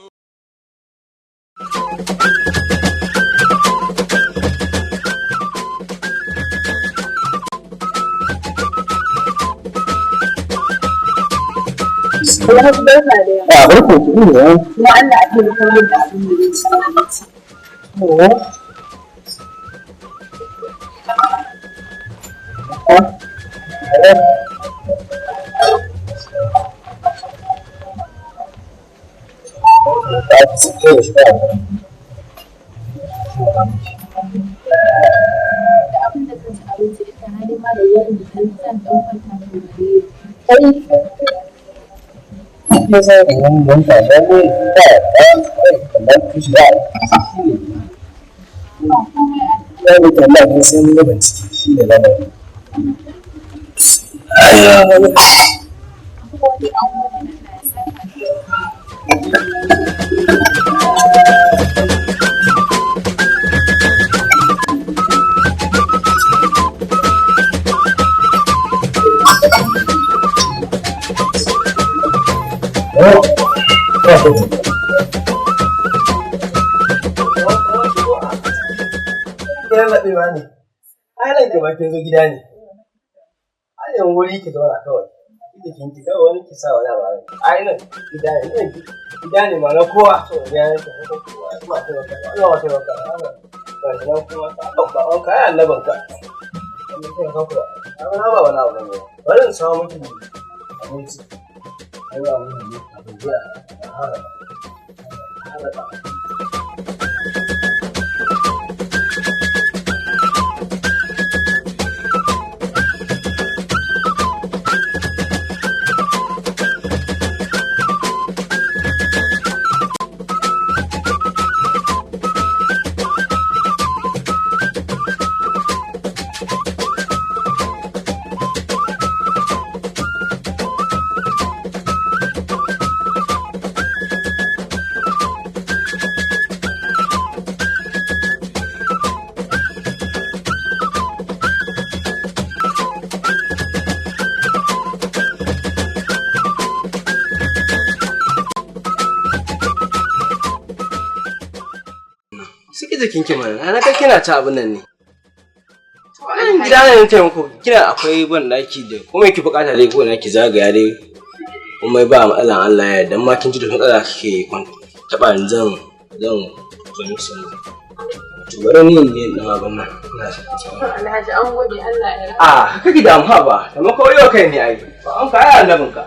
A barko ki ne. Kuma Allah a taimaka min da abin da zai samu. Da abin da zan ci abinci ita na dai ma da wurin da zan ɗan kwanta mai gare. Lallaɓewa ne. Ai nan gaba kin zo gida ne. Ai yan wuri ki zauna kawai. Ita kin ki kawai wani ki sa wani abu a ranki. Ai nan gida ne, nan gida ne ma na kowa. To ya ne ta kowa. Kuma ta maka, Allah ma ta maka. Ba shi nan kuma ta ba an kai annaban ka. Wannan kai ka kuwa. Ai na ba wani abu ne. Bari in samu miki abinci. Ai ba mun ne abin da har har. Saki jikinki mana, na kai kina ci abin nan ne. Nan gida ne na taimako, kina akwai ban daki da kuma ki bukata dai ko na ki zagaya dai. Kuma ba matsalan Allah ya yarda, ma kin ji da matsala kike kwan taba ni zan zan zan miki sani. To bari ni in je in dan abin nan. Ina Alhaji an gode Allah ya A kake da amfa ba, taimako yau kai ne ai. Ba an ka ai annabin ka.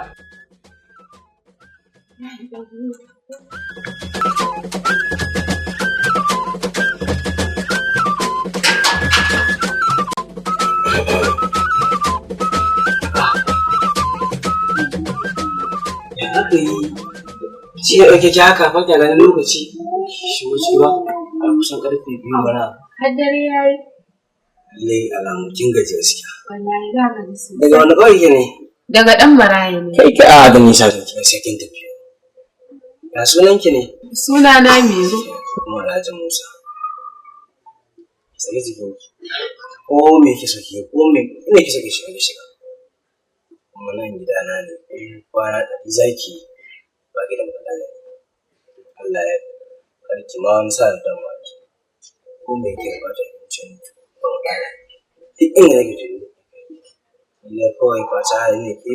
Ya aka yi ci ya ɗauke ki haka fa ganin lokaci shigo ciki ba har kusan karfe 2 bara. Har dare yayi. Lallai alamu kin gaji gaskiya. Wallahi za ka ji sosai. Daga wani ƙauye kike ne? Daga ɗan maraya ne. Kai ki a da nisa da ki sai kin tafi. Ya sunan ki ne? Suna na Mero. Kuma Alhaji Musa. Sake jikin ki. Ko me kike so ki yi, ko me ina kike so ki shiga ki shiga. Kuma nan gidana ne in kwana 100 zaki yi ba gidan matsala ne. Allah ya karki ma wani sa da damuwa ki. Ko me kike buƙata ki ce ni ba matsala. Duk inda nake so ni. Lallai kawai fata hali ne ke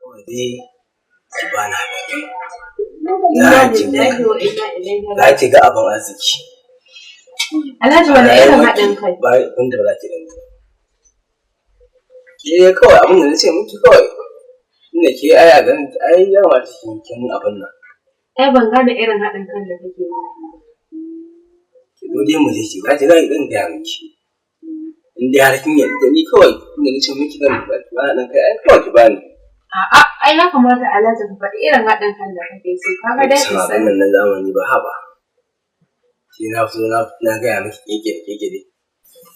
kawai dai ki bani haɗin kai. Za ki ga abin arziki. Alhaji wani irin haɗin kai? Ba wanda ba za ki gani ba. Ke kawai abin da na ce miki kawai. Inda ke ai a ganin ki ai ya kamata ki kin abin nan. Ai ban gane irin haɗin kan da kake nufi. Ki zo dai mu je ki za ki za ki ɗan gaya miki. In dai har kin yarda da ni kawai inda na ce miki zan ba ki bani haɗin kai ai kawai ki bani. A'a, ai ya kamata Alhaji ka faɗi irin haɗin kan da kake so. Kaga dai San abin nan na zamani ba haba. Sai na fito na gaya miki keke da keke dai.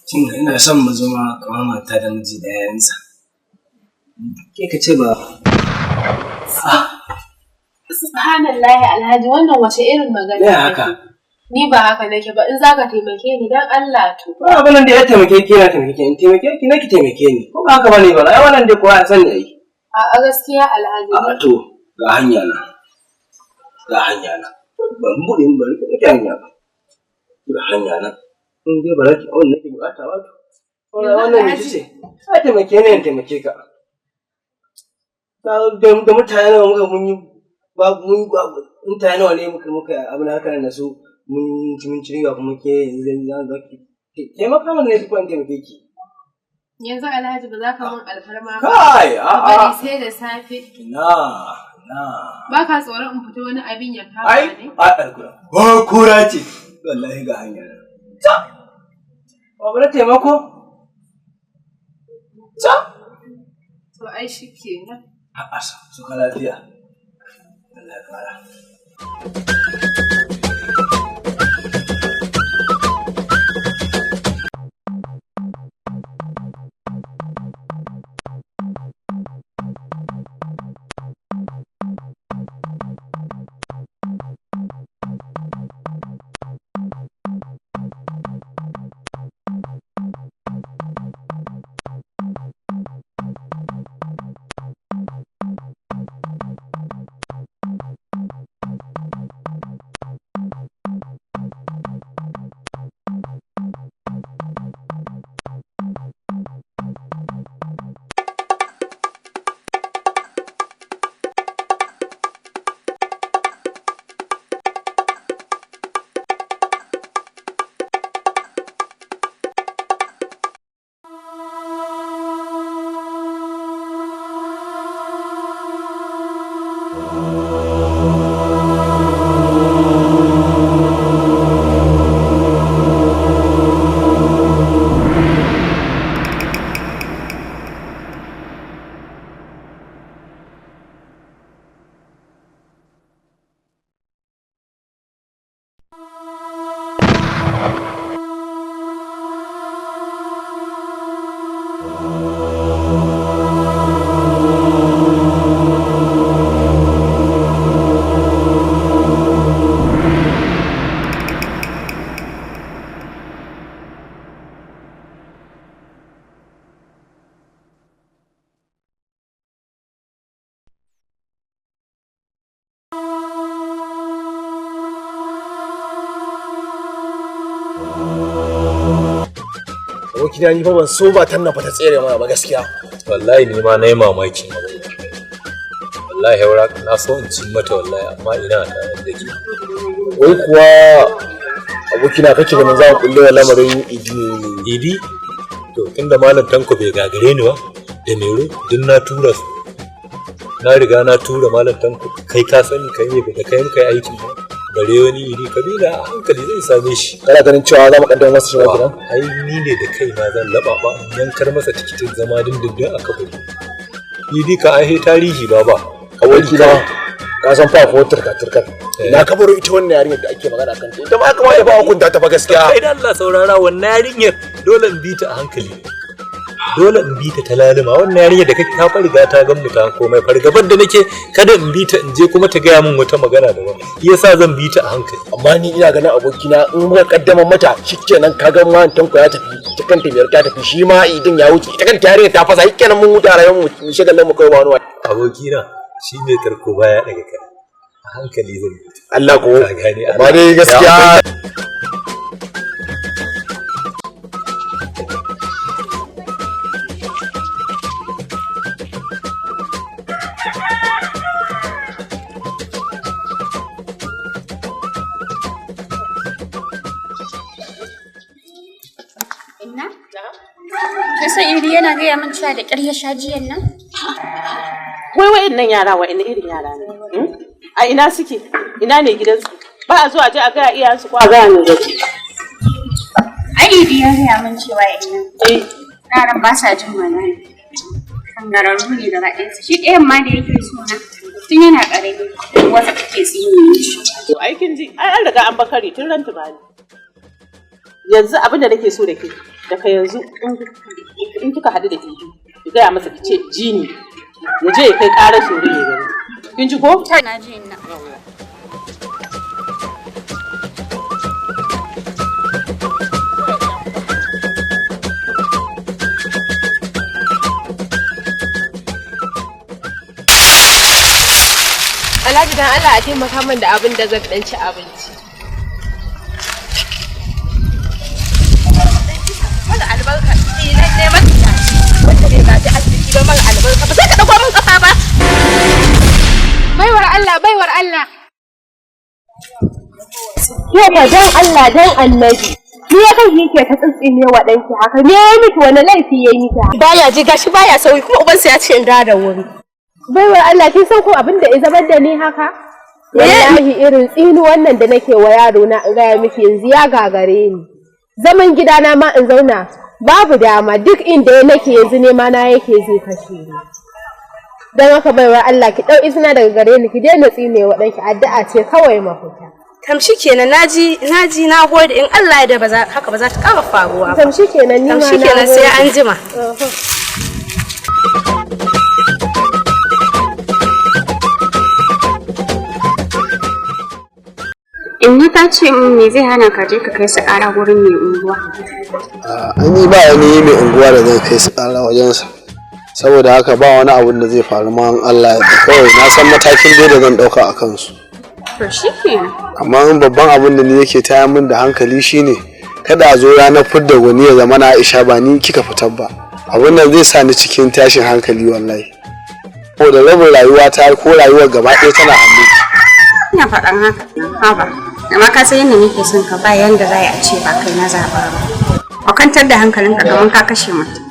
Kin ga ina son mu zama kamar mata da miji da yayansa. Ke ka ce ba. Subhanallahi Alhaji wannan wace irin magana Me haka? kake? Ni ba haka nake ba in zaka taimake ni dan Allah to. Ba abin nan da ya taimake ki na taimake ki in taimake ki na ki taimake ni. Ko ba haka bane ba ai wannan dai kowa ya sani ai. A'a gaskiya Alhaji. A'a to ga hanya na. Ga hanya na. Ban buɗe ban rike miki hanya ba. Ga hanya na. In dai ba za ki abin da nake bukata ba to. Wannan me ce? Ai taimake ni in taimake ka. Da mutane nawa muka mun yi babu mun babu mutane nawa ne muka muka abin haka nan da su mun ci mun ci riba kuma ke yanzu za ki taimaka mana ne ko in taimake ki. Yanzu Alhaji ba za ka mun alfarma ba. Kai, Ka a'a. bari sai da safe. Ina ina. Ba ka tsoron in fita wani abin ya kama Ai ne? ai alkura. Ba kura ce. Wallahi ga hanya na. Ta. Babu na taimako. Ta. To ai shi kenan. A'a su ka lafiya. Allah ya kara. Abokina ni fa ban so ba tan nan fa ta tsere mana ba gaskiya. Wallahi ni ma na yi mamakin abin da. Wallahi haura na so in cin mata wallahi, amma ina ta da ke. Wai kuwa abokina, kake ganin za mu kulle wa lamarin Idi? Idi to, tunda malam Tanko bai gagare ni ba da Mero, duk na tura su. Na riga na tura malam Tanko, kai ka sani, kai ne da kai muka yi aikin ba, bare wani Idi. Kabila a hankali zai same shi. Kana ganin cewa za mu kaddamar masa shi kenan? Ai ni ne da kaina zan laba ba in yankar masa tikitin zama dindindin a kabari. Idi ka ai tarihi baba. Abokina, ka san fa ko turka turkar na ka baro ita wannan yarinyar da ake magana kan ta, ita ma kamata ba hukunta ta fa gaskiya. Kai da Allah saurara, wannan yarinyar dole in bi ta a hankali, dole in bi ta ta lalima. Wannan yarinyar da kake ta fa riga ta gan mu ta komai. Fargabar da nake, kada in bi ta in je kuma ta gaya min wata magana daban, yasa zan bi ta a hankali. Amma ni ina ganin abokina, in muka kaddamar mata shikenan, ka ga ma Tanko ya tafi, ita kanta biyar ta tafi, shi ma Idin ya wuce, ita kanta yarinyar ta fasa, shikenan mun huta rayuwar mu, mu shagalin mu kai ba wani. Abokina, shi ne tarko baya daga kai, a hankali zan bi ta. Allah ko. Ka gane. Amma dai gaskiya. Inna? Kin san Iri yana gaya min cewa da ƙyar ya sha jiyan nan? Wai wa'annan yara wa'anne irin yara ne? Hmm? A ina suke? Ina ne gidansu? Ba a zuwa je a gaya iyayensu ko a gaya mai gari. Ai Idi ya gaya min cewa inna. Yaran ba sa jin magana. Kangararru ne gaba ɗayansu. Shi ɗayan ma da yake so na tun yana ƙarami wata take tsine mishi. To ai kin ji, ai an riga an bakari tun ran tubani. Yanzu abin da nake so da ke, daga yanzu in kika haɗu da Idi, ki gaya masa ki ce jini ya je ya kai ƙarar shi wurin mai gari. Kin ji ko? Na ji inna. Alhaji, dan Allah a taimaka min da abin da zan dan ci abinci. Mara albarka, tsinan ne mata wanda bai gaji arziki ba, mara albarka, ba sai ka dauko min kafa ba. Baiwar Allah, baiwar Allah. Ke ba dan Allah dan Annabi. Ni ya kai yake ta tsintsine wa danki haka? Me ya miki? Wani laifi ya yi miki? Baya ji, gashi baya sauyi, kuma ubansa ya ce in da wuri. Baiwar Allah, kin san ko abin da ya zamar da ni haka? Wallahi irin tsini wannan da nake wa yaro na, in gaya miki, yanzu ya gagare ni. Zaman gidana ma in zauna babu dama, duk inda nake yanzu nema na yake zai kashe ni. Don haka baiwar Allah, ki ɗau izina daga gare ni, ki daina tsine wa ɗanki, addu'a ce kawai mafita. Tamshi kenan, naji naji, na gode. In Allah ya da ba za haka ba za ta kara faruwa ba. Tamshi kenan, ni ma na Tamshi kenan, sai gode. an jima. Inna ta ce min me zai hana ka je ka kai su ƙara gurin mai unguwa. An yi ba wani mai unguwa da zai kai su ƙara wajensa, saboda haka ba wani abun da zai faru ma in Allah ya yarda. Kawai na san matakin dai da zan ɗauka a kansu. To shi kenan. Amma babban abun da ni yake tayar min da hankali shine kada a zo ranar fidda gwani ya zama na Aisha ba ni kika fitar ba. Abun nan zai sa ni cikin tashin hankali wallahi, saboda rabin rayuwa ta ko rayuwar gaba ɗaya tana hannunki. Ina faɗan haka. Haba. Amma ka san yadda nake son ka, ba yanda za a ce ba kai na zaɓa ba. Ka kwantar da hankalinka kamar ka kashe mutum.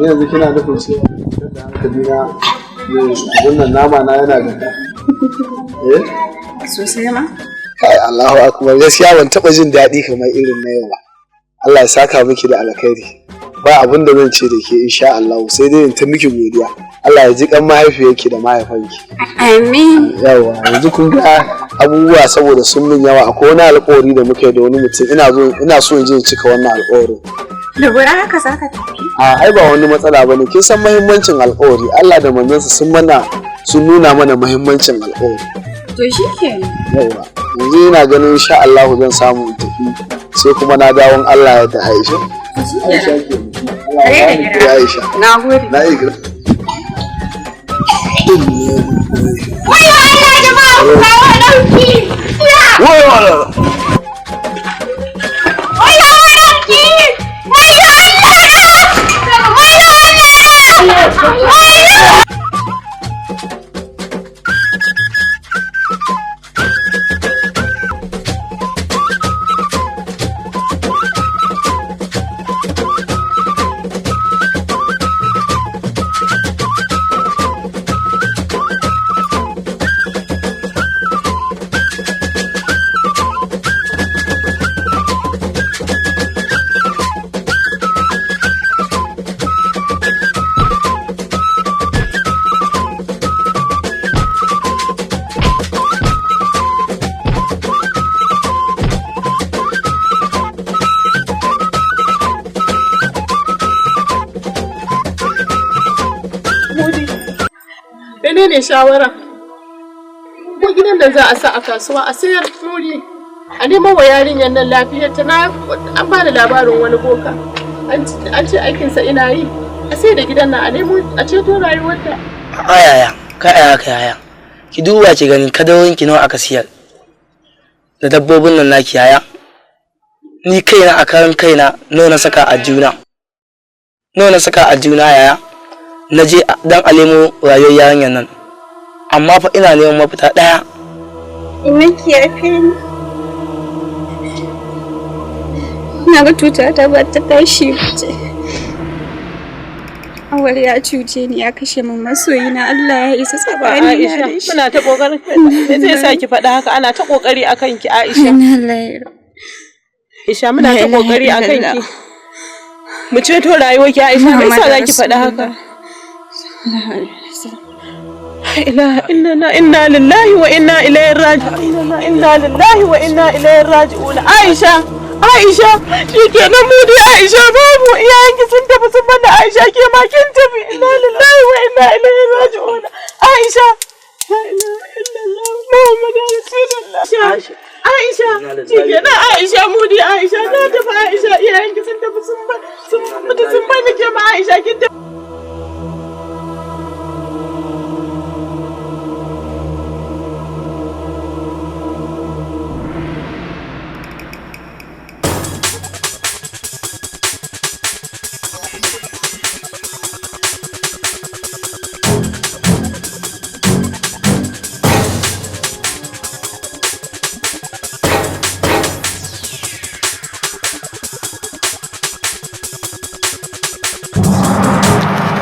Yanzu kina nufin cewa da hankali na abun nan, nama na yana gaba, eh? Sosai ma. Kai, Allahu akbar, gaskiya ban taba jin daɗi kamar irin na yau ba. Allah ya saka miki da alkhairi. Ba abin da zan ce da ke insha Allah sai dai in ta miki godiya. Allah ya ji kan mahaifiyarki da mahaifanki. Amin. Yawa, yanzu kun ga abubuwa saboda sun min yawa, akwai wani alƙawari da muka yi da wani mutum, ina zo ina so in je in cika wannan alƙawarin. Da wuri haka za ka tafi? A ai ba wani matsala bane, kin san muhimmancin alƙawari. Allah da manzansa sun mana sun nuna mana muhimmancin alƙawari. To shi kenan. Yawa, yanzu ina ganin insha Allah zan samu in tafi, sai kuma na dawon Allah ya da Aisha. Aisha ke. Aisha. Na gode. Na yi. Wayo Allah, jama'a, ku kawo ɗauki! Wayo Allah! Wayo ɗauki! Wayo Allah! Wayo Allah! Wayo! Menene shawara? Ko gidan da za a sa a kasuwa a sayar muri a neman wa yarinyar nan lafiyar ta na an bani labarin wani boka. An ce aikinsa ina yi. A sai da gidan nan a nemo a ceto rayuwarta. A yaya, kai aya kai yaya. Ki duba ki gani kadarorin ki nawa aka siyar. Da dabbobin nan naki yaya. Ni kaina a karan kaina nawa na saka a juna. Nawa na saka a juna yaya. Na je dan a nemo rayuwar yarinyar nan. Amma fa ina neman mafita ɗaya. Ina ki yafe ni. Na ga tutata ba ta tashi ce. Awal ya cuce ni ya kashe min masoyina Allah ya isa tsakani na Aisha da shi. muna ta kokarin me zai sa ki faɗa haka ana ta kokari akan ki Aisha. Aisha muna ta kokari akan ki. Mu ceto rayuwar ki Aisha me yasa zaki faɗa haka? Ila inna inna lillahi wa inna ilaihi raji'un. Inna lillahi wa inna ilaihi raji'un. Aisha Aisha shikenan mu dai Aisha babu iyayenki sun tafi sun banda Aisha ke ma kin tafi inna lillahi wa inna ilaihi raji'un. Aisha la ilaha illallah Muhammadu Rasulullah. Aisha shikenan Aisha mu dai Aisha ta tafi Aisha iyayenki sun tafi sun ba sun mutu sun bani ke ma Aisha kin tafi.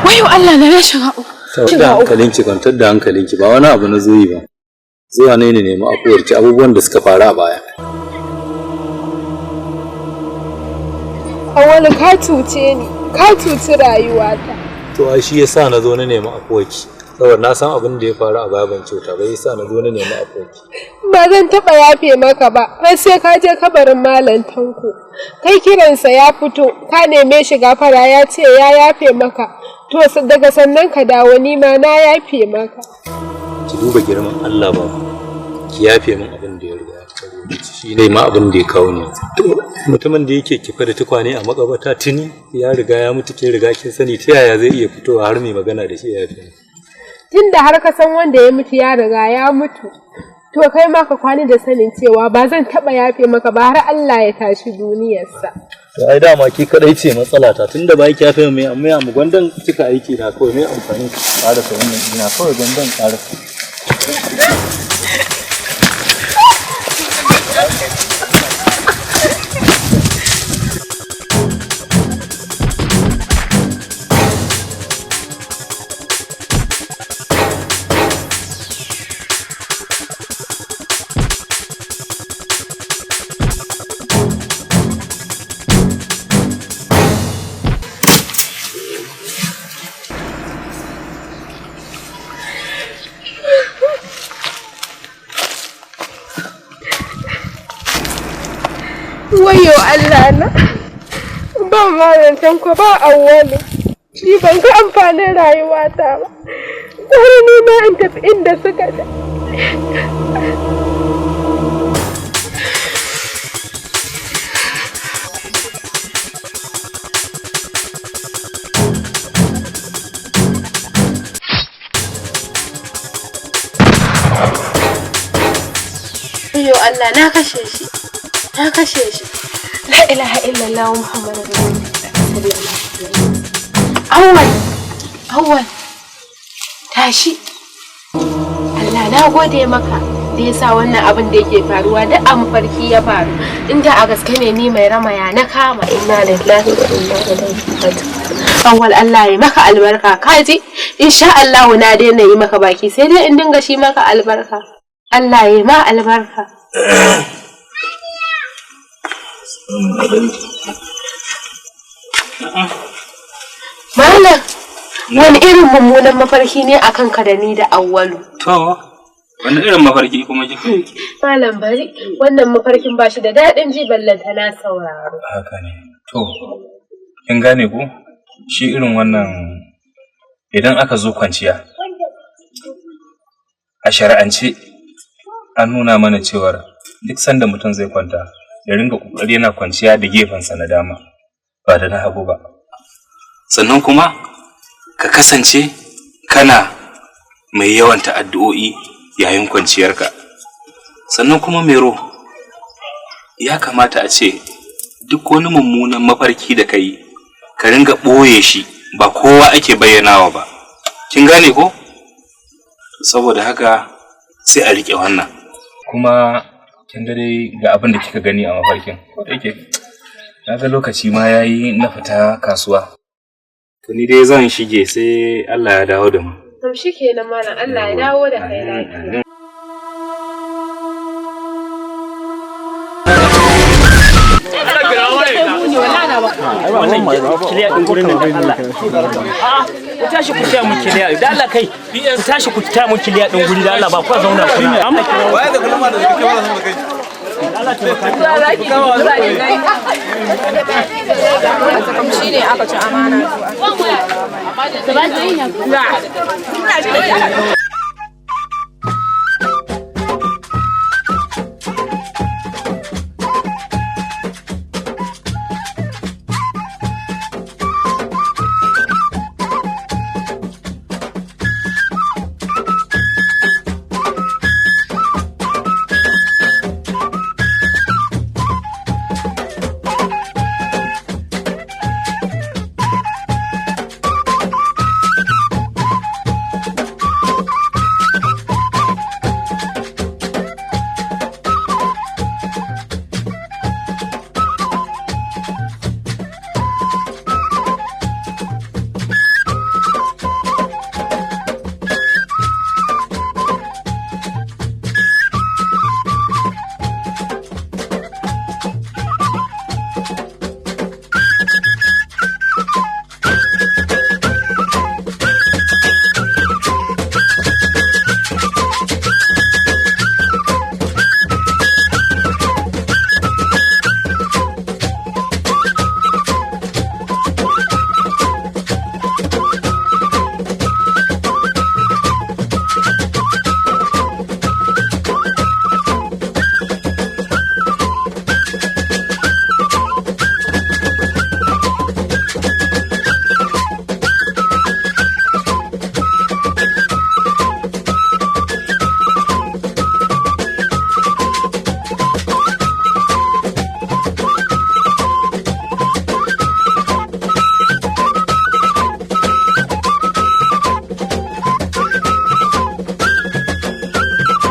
Wayo Allah na shiga uku. Sau da hankalinki kwantar da hankalinki ba wani abu na zoyi ba. Zuwa ne ne nemi afuwarki abubuwan da suka faru a baya. Awwalu ka cuce ni, ka cuci rayuwata. To ai shi yasa na zo na nemi afuwarki. Saboda na san abin da ya faru a baya ban kyauta ba yasa na zo na nemi afuwarki. Ba zan taɓa yafe maka ba, har sai ka je kabarin Malam Tanko. Kai kiransa ya fito, ka neme shi gafara ya ce ya yafe maka. To daga sannan ka dawo ni ma na yafe maka. Ki duba girman Allah ba. Ki yafe min abin da ya riga ya faru. Shi ne ma abin da ya kawo ni yanzu. To mutumin da yake kifa da tukwane a makabata tuni ya riga ya mutu kin riga kin sani ta yaya zai iya fitowa har mai magana da shi ya yafe min. Tunda har ka san wanda ya mutu ya riga ya mutu. To kai ma ka kwana da sanin cewa ba zan taɓa yafe maka ba har Allah ya tashi duniyarsa. To ai dama ki kadai ce matsala ta tunda ba ki yafe mai amma mu gwandan kika aiki na kawai mai amfani karasa wannan ina kawai gwandan karasa. Wayo Allah na. Ba malam Tanko ba Awwalu. Ni ban ga amfanin rayuwata ba. Gwara ni ma in tafi inda suka da. Wayo Allah na kashe shi. Na kashe shi. La ilaha illallah Muhammadu Rasulullah. Awwal, awwal, tashi. Allah na gode maka da yasa wannan abin da yake faruwa duk a mafarki ya faru. Inda a gaske ne ni mai ramaya na kama inna lillahi wa inna ilaihi raji'un. Awwal Allah ya maka albarka kaji insha Allah na daina yi maka baki sai dai in dinga shi maka albarka. Allah ya ma albarka. Malam, wani irin mummunan mafarki ne a kanka da ni da Auwalu. To, wani irin mafarki kuma kika yi? Malam bari, wannan mafarkin ba shi da daɗin ji ballanta na sauraro. Haka ne. To, kin gane ko? Shi irin wannan idan aka zo kwanciya, A shari'ance an nuna mana cewar duk sanda mutum zai kwanta ya ringa kokari yana kwanciya da gefensa na dama ba da na hagu ba. Sannan kuma ka kasance kana mai yawan ta'addu'o'i yayin kwanciyarka. Sannan kuma Mero, ya kamata a ce duk wani mummunan mafarki da ka yi ka ringa ɓoye shi, ba kowa ake bayyanawa ba. Kin gane ko? Saboda haka sai a riƙe wannan. Kuma kin ga dai ga abin da kika gani a mafarkin. Ko da yake na ga lokaci ma yayi na fita kasuwa. To ni dai zan shige sai Allah ya dawo da mu. To shikenan malam, Allah ya dawo da kai lafiya. Wannan kiliya din gurin nan, dan Allah. A'a, ku tashi ku taya mun kiliya. Da Allah kai, ku tashi ku taya mun kiliya din guri da Allah, ba ku zauna ku yi. Waye da kullum da kake wala sama kai? Allah taimaka. Shi ne aka ci amana.